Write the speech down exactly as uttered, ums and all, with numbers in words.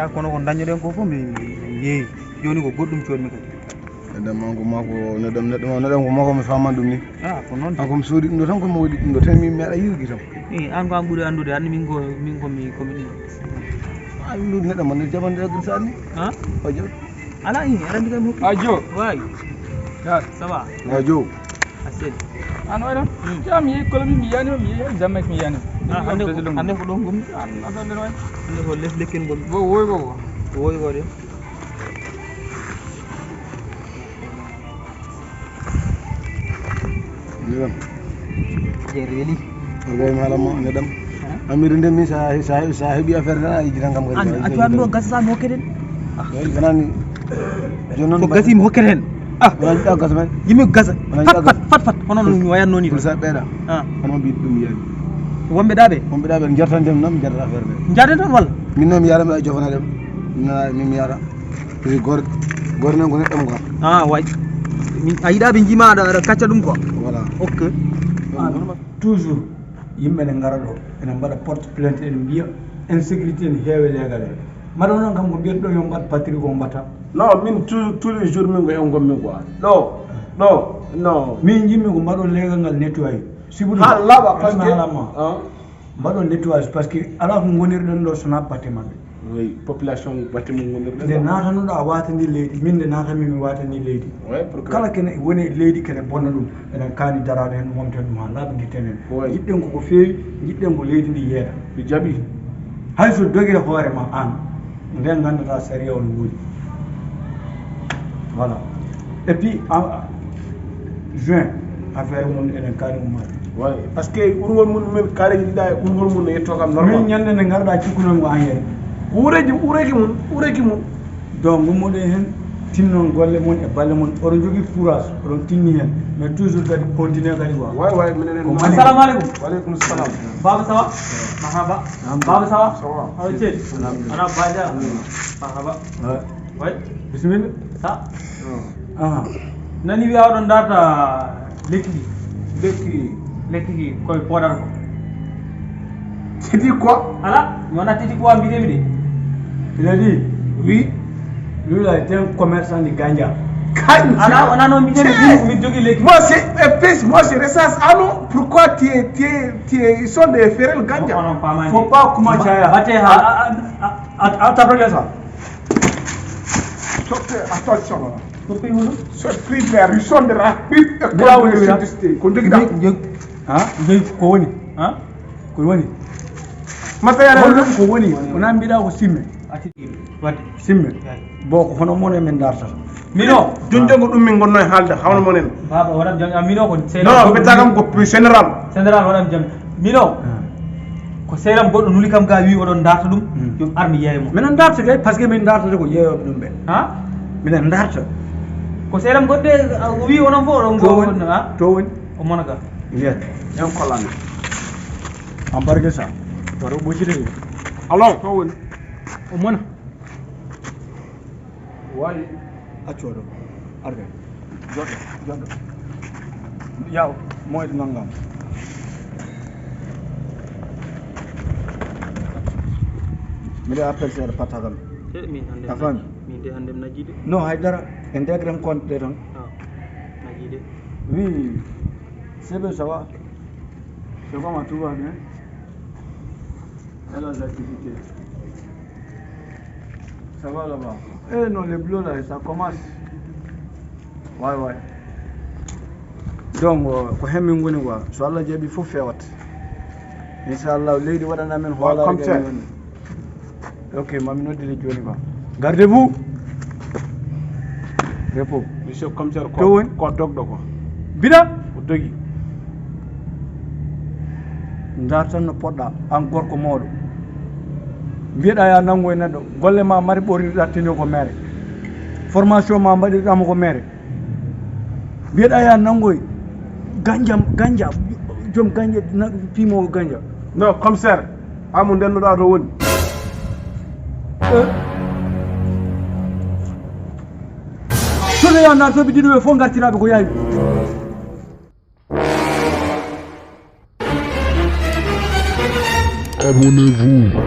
Kono ko dañnoɗen ko fof mi yeeyi. Jooni ko goɗɗum coodmi kadi. Neɗɗo manko makko, neɗɗo, neɗɗo, neɗɗo ko makko mi faman ɗum ni. Ah, ko noon. Kanko mi soodi ɗum ɗo tan, ko mi waɗi ɗum ɗo tan, min meeɗa yiwgi tan. Eh, an ko an ɓuri anndude, anndi min ko, min ko mi, ko mi ɗum. Ah, ɗum ɗo neɗɗo man, jaman ɗo ɗum sani. Ah? Ojo. Ala, eh, aɗa anndi kay mo. Ajo. Waay. Ya. Ça va? Ajo. A seli. An waɗa? Hmm. Ya, mi yehi Colombie, mi yani, mi yehi Jamaïque, mi yani. Ah, hannde ko, hannde ko ɗon gommi? An, an ɗon waɗi? Hannde ko les lekkel ngol. Wo, woy, wo, wo. Woy, wo de. Ndiyan. Jeeri weli. Ko goy malam mo, ne ɗam. Amiri nde mi sa, sa, sa heɓi affaire tan, a yejjitan kam kadi. An, a cuwan ɗo gasa sa mi hokketen. Woni ganani. Jooni noon ko gasi mi hokketen. Ah. Wona jiɗa gasa men. Yimɓe gasa. Wona jiɗa gasa. Fat, fat, fat, fat. Hono no mi wayatno ni. Pour ça ɓeeɗa. Ah. Hono mbiɗ ɗum yaani. Wonɓe ɗaɓe? Wonɓe ɗaɓe, jartan dem noon, jarta affaire ɓe. Jaden toon walla? Min noon mi yaara mi jofana dem. Min mi yaara. Parce que gor-, gor men ko neɗɗo mo quoi. Ah, way. Min, a yiɗa ɓe njiima aɗa, aɗa kacca ɗum quoi. Voilà. Ok. Toujours, yimɓe ne ngara ɗo, ene mbaɗa porte plainte, ene mbiya insécurité ne heewe leegal he. Mbaɗa noon kam ko mbiyata ɗo yo mbaɗ patrie ko mbaɗta. Non, min tous, tous les jours min ko hen gonmi quoi. Ɗo, ɗo, non. Min njiɗmi ko mbaɗon leegal ngal nettoyé. Sibuɗum. Ha laaɓa, parce que, haalama. Ah. Mbaɗon nettoyage, parce que alaa ko ngonirɗen ɗo so naɓɓatte maɓɓe. Oui, population batte mum ngonirɗen ɗo. Nde naatanuɗo a watani leydi, min nde naatami mi watani leydi. Oui, pour que kala kene woni e leydi kene bonna ɗum, eɗen kaani daraade heen, momten ɗum haa laaɓa, nditten heen. Oui. Njiɗɗen ko ko feewi, njiɗɗen ko leydi ndi yeeɗa. Mi jaɓi. Hay so dogire hoore ma aan, nden nganndataa sariya on woodi. Voilà. Et puis, en juin, affaire mum eɗen kaari ummaade. Oui, parce que urngol mum min kaari yiɗa e urngol mum no yetto kam normal. Min ñande nde ngarɗa cikkunomi ko an yere. Uureeji, uureeji mum, uureeji mum. Donc, ngummoɗen heen, tinnon golle mon e balle mon. Oɗon jogii courage, oɗon tinni heen. Mais toujours kadi, continuer kadi quoi. Way, way, minen en. Ko Mali. Assalamu aleykum. Wa aleykum salam. Baba, ça va? Marhaba. Baba, ça va? Ça va. Awa, ceeɗi. Alhamdulillah. Ana baaja? Alhamdulillah. Marhaba. Ouais. Way. Bisimilla. Sa. Aha. Nani wiya oɗon darta lekki ɗi. Lekki. Lekki ki koye podar ko. Titi quoi? Ala, mi wona titi quoi mbiyetemi de. Il a dit, oui. Lui là, il était un commerçant de ganja. Ganja. Ala, wona noon mbiyetemi, min, min jogii lekki. Moi, c'est, et puis, moi, je recherche. Ah non, pourquoi tu es, tu es, tu es, ils sont des ferrels ganja. Faut pas commencer à, à, à, à, à t'appeler ça. Attention, là. Ko ɓe hono? Ce prix de la ruisson de la pipe et Mbiɗa woni de wira. Sudiste. Ko njogiɗa? Njogi, njogi. Ha? Njogi ko woni? Ha? Ko woni? Matériel. Holɗum ko woni? Wona mbiɗa ko simme. Ati wadde. Simme. Yaay. Bo ko hono mon e min dartata. Mino. Jonjongo ɗum min gonno e haalde, hawno mon en. Baba, waɗam jam, a mino ko seyɗan. Non, mbiɗa kam ko plus général. Général, waɗam jam. Mino. Ah. Ko seeram goɗɗo nuli kam ga wi oɗon darta ɗum, hmm, yo mi ar mi yeeya mo. Minen darta kay, parce que min dartata ko yeeyooɓe ɗum ɓe. Ha? Minen darta. Ko seeram goɗɗo de, a, o wi onon fof oɗon go woni, ha? To woni? O mona ga. Yes. Yan kolani. Embarqué ça. Waro ɓoccude. Allo? To woni? O mona. Wayi. Accu oɗo. Arga. Joɗɗo, joɗɗo. Yaw, moyde nanngam. Mbiɗa appel seeɗa patta kam. Eh, min hannde a faami? Min de hannde mi najjii de. Non, hay dara. En degran compte ɗe tan. Ah, najjii de. Oui, c'est bien, ça va. C'est comment, tout va bien? Et les activités? Ça va là-bas? Eh non, le boulot là, ça commence. Ouais, ouais. Donc, euh, ko heen min ngoni quoi. So Allah jaɓi fof fewat. Inchallah, leydi waɗana men hoolaare. Comme ça. Ok, mami noddire jooni quoi. Gardez-vous. Repos. Monsieur le commissaire, ko, to woni? Ko dogɗo ko. Mbiɗa? O dogi. Ndartan no poɗɗa, an gorko mawɗo. Mbiyeɗa ya nanngu e neɗɗo, golle ma mari ɓorniɗa tenue ko mere. Formation ma mbaɗirɗamo ko mere. Mbiyeɗa ya nanngoy ganja, ganja, joom ganja, na-, pimowo ganja. Non, commissaire, amu ndennoɗa to woni. Eh? Sono ya na to ɓe ɗiɗo ɓe fof ngartiraɓe ko yawi. Abonnez-vous.